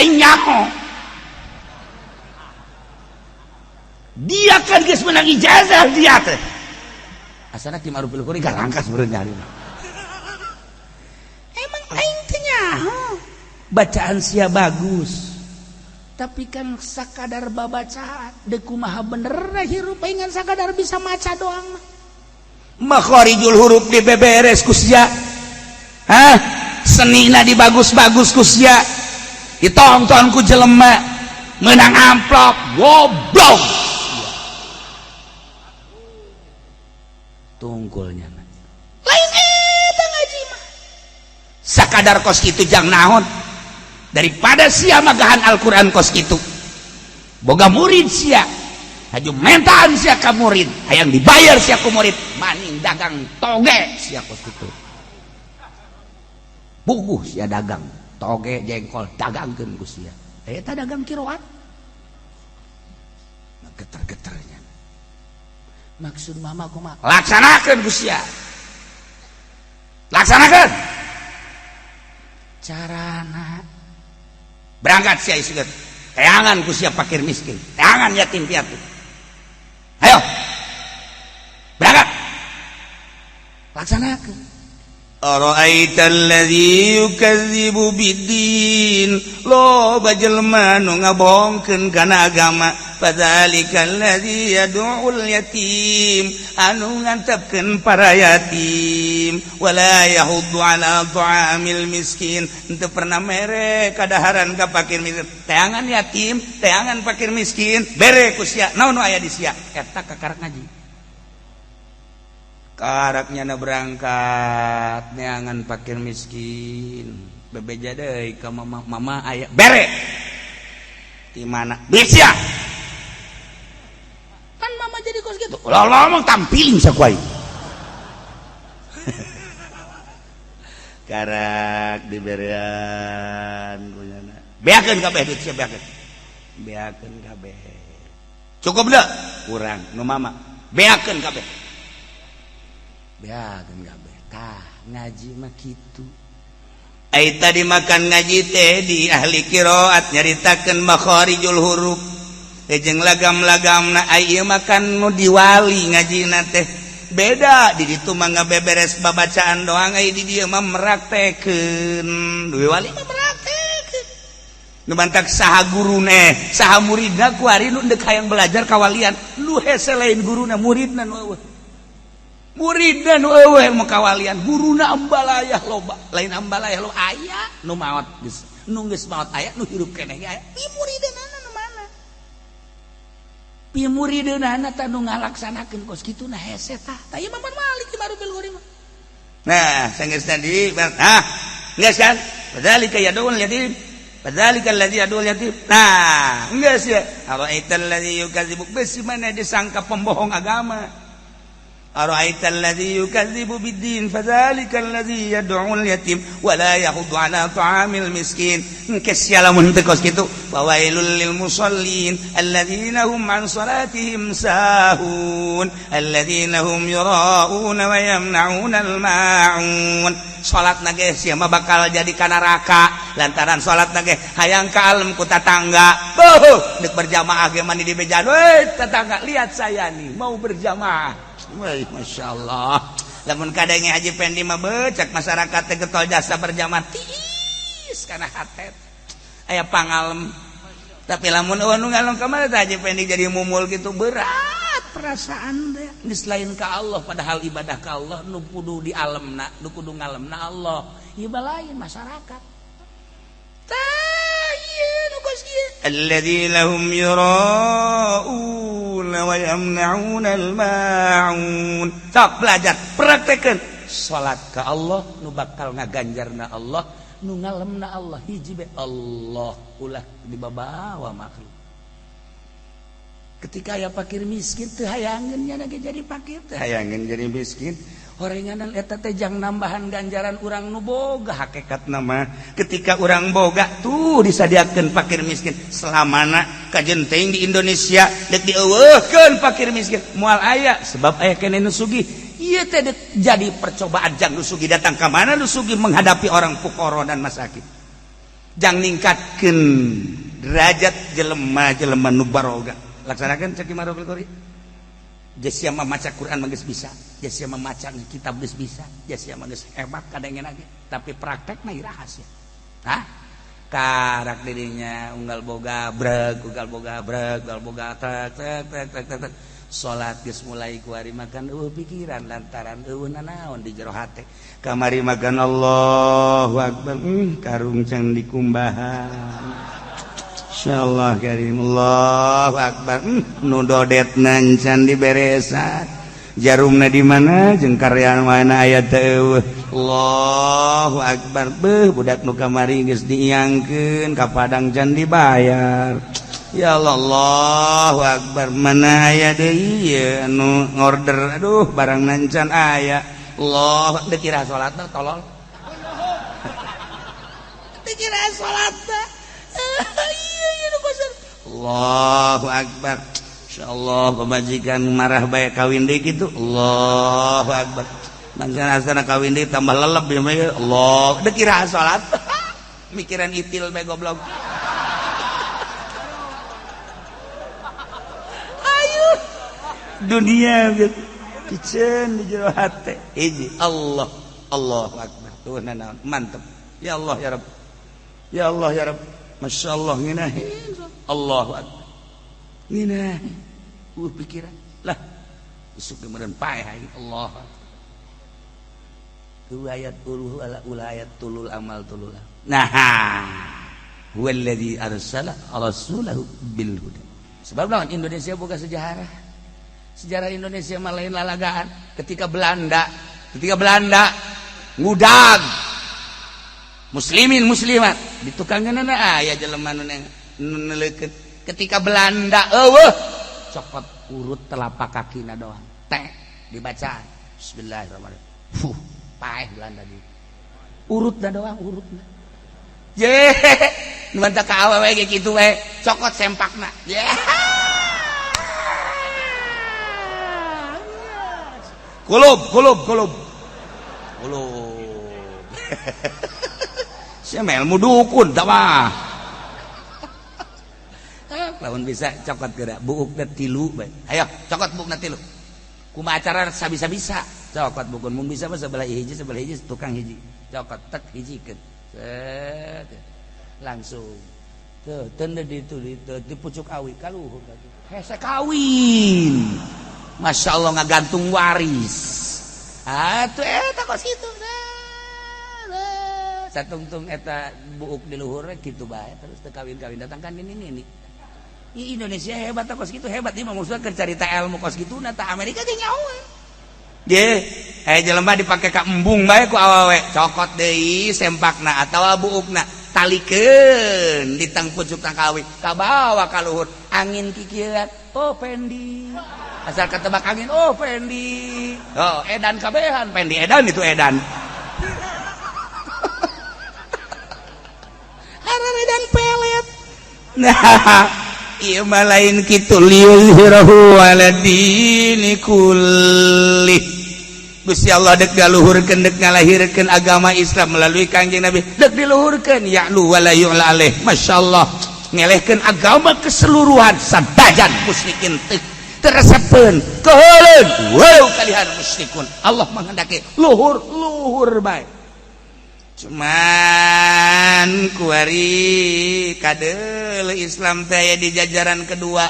Aing nyaho dia kan geus menang ijazah dia teh. Asana Ki Ma'ruf Bil garangkas beureun nyari. Emang aing teh nyaho bacaan sia bagus, tapi kan sakadar babacaan, deuk kumaha bener hirup aing ngan sakadar bisa maca doang mah. Makharijul huruf dibeberes ku sia, hah, senina dibagus-bagus ku sia, ditonton ku jelema, menang amplop, goblok tungkulnya. Lain eta ngaji mah sakadar kos kitu jang naon, daripada sia magahan Al-Quran kos kitu, boga murid sia, haju mentaan sia ka murid, hayang dibayar sia ku murid, maning dagang toge sia kos kitu. Buguh sia dagang toge jengkol, dagangkeun ku sia. Eta dagang kiroat geter-geternya. Maksud mama kumaha? Laksanakeun ku sia, laksanakeun carana. Berangkat sia isukeun, teangan ku sia fakir miskin, teangan yatim piatu, ayo berangkat, laksanakeun. Ara'aita alladzi yukadzibu biddin, loba jelema nu ngabohongkeun kana agama. Fadzalikal ladzi yad'ul yatim, anu ngantepkeun para yatim. Wala yahuddu ala ta'amil miskin, henteu pernah mere kadaharan ka fakir miskin. Teangan yatim, teangan fakir miskin, bere ku sia. Naon nu aya di sia? Eta kakarak ngaji. Karaknya na berangkat neangan fakir miskin, bebeja deui ka mama, "Mama, aya," bere. Di mana bisa kan mama jadi kos gitu? Ulah ngomong, tampilin sakuai. Karak diberean kunyana, beakeun kabeh duit sia, beakeun, beakeun kabeh. Cukup dah kurang nu mama, beakeun kabeh, beakeun kabeh. Tah, ngaji mah kitu. Ai tadi makan ngaji teh di ahli qiraat nyaritakeun makharijul huruf jeung lagam-lagamna. Ai ieu makan nu diwali ngajina teh beda. Di ditu mah ngabeberes babacaan doang, ai di dieu mah meraktekeun. Duwe wali mah meraktekeun. Nu mantak saha gurune, saha muridna kuari nu deuk hayang belajar kawalian, nu hese lain guruna, muridna nu eueuh. Muridna nu eueuh mau kawalian, guruna ambalayah loba. Lain ambalayah lo, aya nu maot geus, nu geus maot aya, nu hirup keneh ge aya. Pi muridna nu mana? Pi murideunana tah nu ngalaksanakeun kos kitu? Nah, hese tah. Tah, ieu mah Malik di Ma'ruf Bil mah. Nah, sanggeus tadi, ah, geus kan? Fadzalika yad'ul yatim. Fadzalika alladzi yad'ul yatim. Nah, geus ya. Ara'aital ladzi yukadzibu, besi mana disangka pembohong agama. Ara'aita alladzi yukadzibu biddin, fadzalika alladzi yad'ul yatim wa la yahuddu ala ta'amil miskin. Engke sia lamun teu kos kitu, fawailul lil musallin alladzina hum an salatihim sahun, alladzina hum yura'una wa yamna'una al ma'un. Salat ge sia mah bakal jadi ka neraka lantaran salat ge hayang ka alem ku tatangga. Beuh, deuk berjamaah ge mani di bejaan, "Woi tetangga, lihat saya nih mau berjamaah." Wih, Masya Allah. Lamun kadangnya Haji Pendi mah becak masyarakat teh getol jasa berjamaah tiis kana hatet. Aya pangalem. Tapi lamun eueuh nu ngalem ka mana teh Haji Pendi jadi mumul gitu, berat perasaan teh. Geus lain ka Allah, padahal ibadah ka Allah nu kudu di alemna, nu kudu ngalemna Allah. Ieu lain masyarakat. Tah, ieu nu kos kieu. Alladzina hum yura'una wa yamna'una al-ma'un. Sok belajar, praktekeun. Salat ka Allah nu bakal ngaganjarna Allah, nu ngalemna Allah, hiji be Allah, ulah dibabawa makhluk. Ketika aya fakir miskin teu hayangeun nya ge jadi fakir, teu hayangeun jadi miskin. Horenganan eta teh jang nambahan ganjaran urang nu boga. Hakikat nama ketika urang boga tuh disadiakeun fakir miskin. Selamana kajen teuing di Indonesia deuk dieuweuhkeun fakir miskin moal aya, sebab aya keneh nu sugih. Ieu teh deuk jadi percobaan jang nu sugih datang ka mana, nu sugih menghadapi orang fukara dan masakin. Jang ningkatkeun derajat jelema-jelema nu baroga. Laksanakan cek Imam Qori. Sia maca Quran mah geus bisa, sia maca kitab geus bisa, sia mah geus hebat kadangena ge, tapi praktekna iraha sia. Hah? Karak dirinya unggal boga breg, unggal boga breg, unggal boga tek tek tek tek tek, tek. Salat geus mulai kuari makan eueuh pikiran lantaran eueuh nanaon di jero hate. Kamari makan Allahu akbar, karung can dikumbahan. Insyaallah karim Allahu akbar, nu dodetna can diberesan. Jarumna di mana jeung karyan mana aya teu. Allahu akbar, beuh budak nu kamari geus diiangkeun ka Padang can dibayar. Ya Allah, Allahu akbar, mana aya deui ieu anu ngorder, aduh barang can aya. Allah teu kira salatna tolol. Teu kira salatna. Allahu akbar. Insyaallah pemajikan marah bae kawin deui kitu. Allahu akbar. Bangsa asana kawin deui tambah lelep ya. Allah, teu kira salat. Mikiran itil bae goblok. Ayo dunia piceun di jero hate. Hiji Allah, Allahu akbar. Tuh nanaon mantep. Ya Allah ya Rabb. Ya Allah ya Rabb. Masya Allah nginahin. Allahu akbar. Nginahin. Pikiran lah. Isuk kemarin paeh aing. Allah. Tu ayat uluh ala ulayat tulul amal tulul. Nah, huwallazi arsala rasulahu bil huda. Sebab lawan Indonesia boga sejarah. Sejarah Indonesia mah lain lalagaan. Ketika Belanda ngudag muslimin muslimat di tukangeunana aya jelema nu neleukeun. Ketika Belanda eueuh cokot urut telapak kakina doang teh dibaca bismillahirrahmanirrahim. Fuh, paeh Belanda di urutna doang urutna. Je nu mantap ka awewe ge kitu we cokot sempakna. Ye kulub kulub kulub kulub. Sia mah ilmu dukun tah mah. Lamun bisa cokot geura buukna tilu bae. Ayo cokot buukna tilu. Kumaha acara sabisa-bisa cokot bukun mun bisa mah sebelah hiji tukang hiji. Cokot tek hijikeun. Set. Langsung. Tuh teu ditu di pucuk awi ka luhur. Hese kawin. Masya Allah ngagantung waris. Atuh eta kos kitu. Satungtung eta buuk di luhur kitu bae terus teu kawin-kawin datang kan ini. Ih, Indonesia hebat kos kitu hebat ieu mah maksudna keur carita ilmu kos kitu na ta Amerika ge nyaho. Ge, aya jelema dipake ka embung bae ku awewe, cokot deui sempakna atawa buukna, talikeun di tang pucuk tangkawi, kabawa ka luhur, angin kikieuan, oh pendi. Asal ketebak angin, oh pendi. Oh, edan kabehan, pendi edan itu edan. Edan pelet. Nah, ieu mah lain kitu liyuzhirahu ala dini kulli. Gusti Allah dek galuhurkeun dek ngalahirkeun agama Islam melalui Kangjeng Nabi. Dek diluhurkeun ya'lu wala yu'la alaih. Masyaallah, ngelehkeun agama keseluruhan sadajan musyrikin teu teresepeun keuheuleun walau kalihan musyrikun. Allah menghendaki luhur-luhur bae. Cuman kuari kadeul Islam teh di jajaran kedua.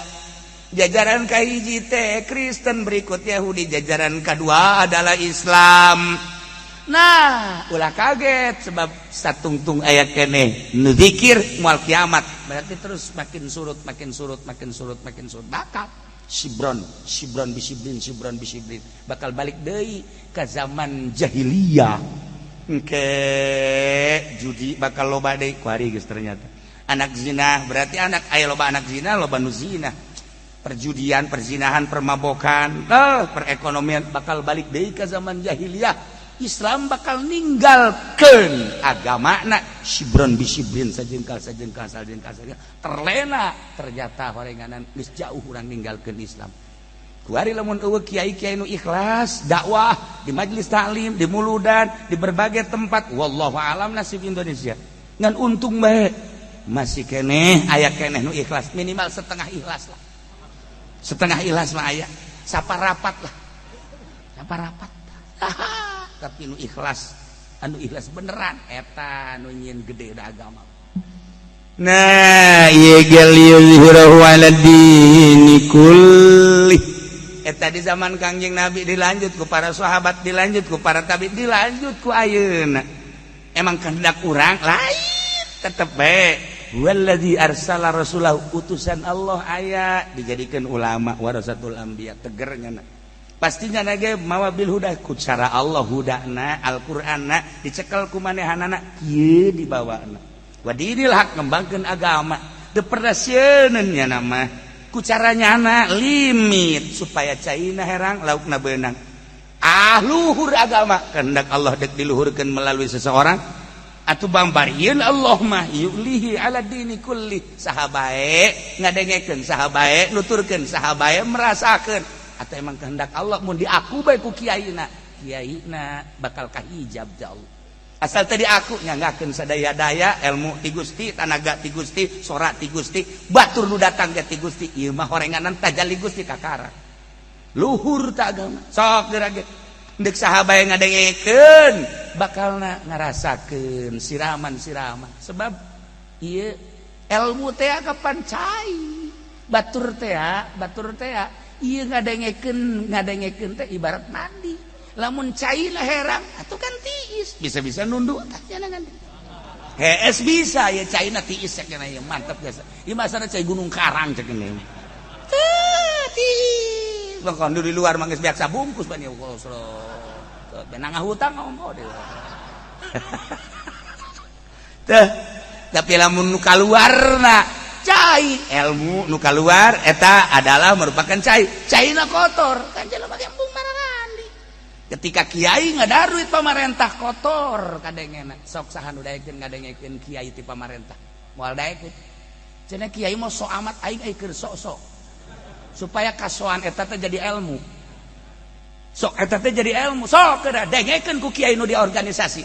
Jajaran kahiji teh Kristen, berikut Yahudi, jajaran kedua adalah Islam. Nah, ulah kaget sebab satungtung aya keneh nu zikir moal kiamat. Berarti terus makin surut, makin surut, makin surut, makin surut. Bakal sibron, sibron bisibrin, sibron bisibrin. Bakal balik deui ka zaman jahiliyah. Engke judi bakal loba deui kuari geus ternyata. Anak zina berarti anak aya loba anak zina, loba nu zina. Perjudian, perzinahan, permabokan, perekonomian bakal balik deui ka zaman jahiliyah. Islam bakal ninggalkeun agamana sibron bisibrin sajengkal sajengkal sajengkal sajengkal terlena ternyata horenganan geus jauh urang ninggalkeun Islam. Kuari lamun eueuh kiai-kiai nu ikhlas dakwah di majelis taklim, di muludan, di berbagai tempat, wallahu alam nasib Indonesia. Ngan untung bae masih keneh aya keneh nu ikhlas, minimal setengah ikhlas lah. Setengah ikhlas mah aya, saparapat lah. Saparapat. Tapi nu ikhlas, anu ikhlas beneran eta nu nyieun gede da agama. Nah, ieu ge liyuzhirahu 'ala dini kulli. Eta di zaman Kangjeng Nabi dilanjut ku para sahabat, dilanjut ku para tabi, dilanjut ku ayeuna. Emang kehendak urang lain, tetep bae wallazi arsala rasulahu, utusan Allah aya dijadikan ulama warasatul anbiya, tegernya na. Pastinya nage mawa bil huda ku cara Allah, hudana Al-Qur'anna dicekel ku manehanana kieu dibawana. Wa dinil haq, ngembangkeun agama teu pernah sieun nya nama ku caranya na limit supaya caina herang laukna beunang. Ah, luhur agama, kehendak Allah dek diluhurkeun melalui seseorang atuh bangbarieun Allah mah yulihi ala dini kulli. Saha bae ngadengekeun, saha bae nuturkeun, saha bae merasakeun, atau emang kehendak Allah mun diaku bae ku kiaina, kiaina bakal kahijab ja Allah. Asal tadi aku nyanggakeun sadaya-daya, ilmu ti Gusti, tanaga ti Gusti, sora ti Gusti, batur nu datang ge ti Gusti, ieu mah horenganan tajalli Gusti kakara luhur tak agama. Sok geura ge ndek saha bae ngadengekeun bakalna ngarasakeun siraman-siraman, sebab ieu ilmu teh kapan cai batur teh, batur teh ieu ngadengekeun, ngadengekeun teh ibarat mandi. Lamun cai lah herang atuh kan tiis, bisa-bisa nunduk tah jangan hees bisa ya caina tiis cek ya mantap biasa ieu masana cai Gunung Karang cek ini teh tiis. Bang di luar mah geus biasa bungkus ban ieu kosro benang hutang ngomong deh teh. Tapi lamun nu kaluarna cai ilmu nu kaluar eta adalah merupakan cai, caina kotor kan jelema ge embung mararandi. Ketika kiai ngadaruit pamarentah kotor kadengena. Sok saha nu daekeun ngadengekeun kiai ti pamarentah? Moal daekeun. Cenah kiai mah sok amat, aing ai keur sok-sok supaya kasoan eta teh jadi ilmu. Sok eta teh jadi ilmu, sok kedah dengekeun ku kiai nu di organisasi,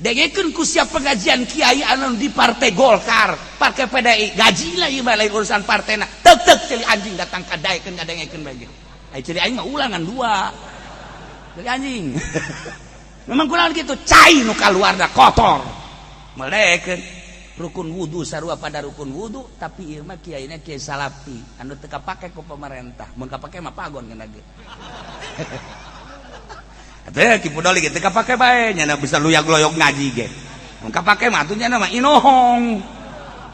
dengekeun ku siap pengajian kiai anu di Partai Golkar, Partai PDI, gaji lah ieu mah lain urusan partena. Tek tek ceuli anjing datang ka daekeun ngadengekeun bae. Ai ceuli aing mah ulangan dua ceuli anjing. Memang kurang gitu, cai nu kaluarna kotor melekeun rukun wudu sarua pada rukun wudu, tapi ieu mah kiaina kiai salafi anu teu kapake ku pemerintah. Mun kapake mah pagon kana ge. Teh Ki Pudoli ge teu kapake bae nya, bisa luyag-loyog ngaji ge. Mun kapake mah atuh nya mah inohong.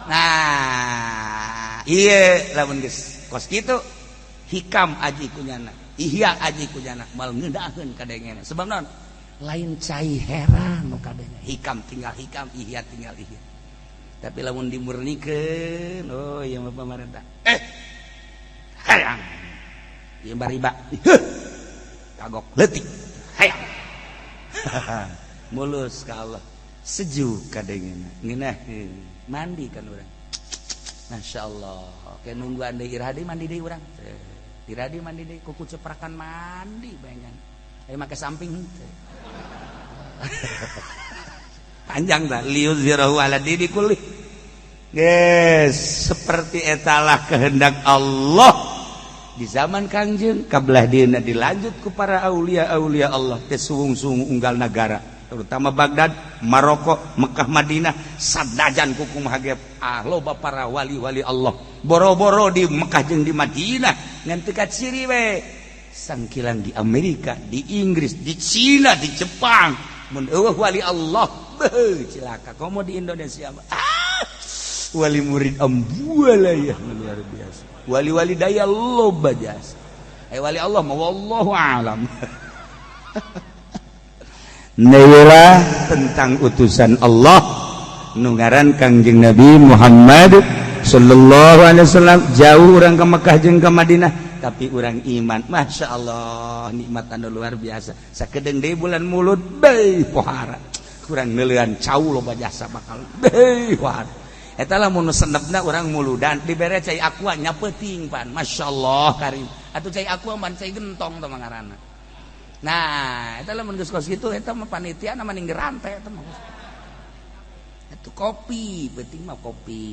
Nah, ieu lamun geus kos kitu hikam aji kunyana, ihya aji kunyana mal ngeunaheun kadengena. Sebab naon? Lain cai herang nu kadenge. Hikam tinggal hikam, ihya tinggal ihya. Tapi lamun dimurnikeun, oh iya mah pemerintah. Eh, hayang. Ieu bariba. Heuh. Kagok leutik. Hayang. Mulus ka Allah. Sejuk kadengena. Ngeunaheun. Mandi kan urang. Masya Allah. Kayak nungguan deui iraha deui mandi deui urang. Iraha deui mandi deui, kuku ceprakan mandi bayangan. Ayo make samping henteu. Panjang dah liyuzhirahu ala dini kulli. Yes, seperti etalah kehendak Allah di zaman Kangjeng kabelah dieuna dilanjut ku para aulia-aulia Allah teh suwung-suwung unggal nagara, terutama Baghdad, Maroko, Mekah, Madinah, sadajan kukumaha ge ah loba para wali-wali Allah. Boro-boro di Mekah jeung di Madinah ngan teu kaciri we sangkilang di Amerika, di Inggris, di Cina, di Jepang mun eueuh wali Allah beuh cilaka. Komo di Indonesia mah ah, wali murid ambuala ya luar biasa, wali-wali daya loba jasa. Eh, wali Allah mah wallahu alam. Nailah tentang utusan Allah nu ngaran Kangjeng Nabi Muhammad sallallahu alaihi wasallam. Jauh urang ke Mekah jeung ke Madinah, tapi urang iman. Masya Allah, nikmat anu luar biasa. Sakedeung deui bulan Mulud, beuh pohara kurang neuleuan cau loba jasa bakal beuh pohara. Eta lah mun senepna urang muludan dibere cai Aqua nya peuting pan. Masya Allah karim atuh cai Aqua man cai gentong teh ngaranna. Nah, eta lamun geus kos kitu eta mah panitia mah ning rantai eta mah. Itu kopi, penting mah kopi.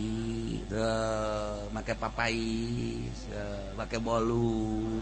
Tuh, make papais, make bolu.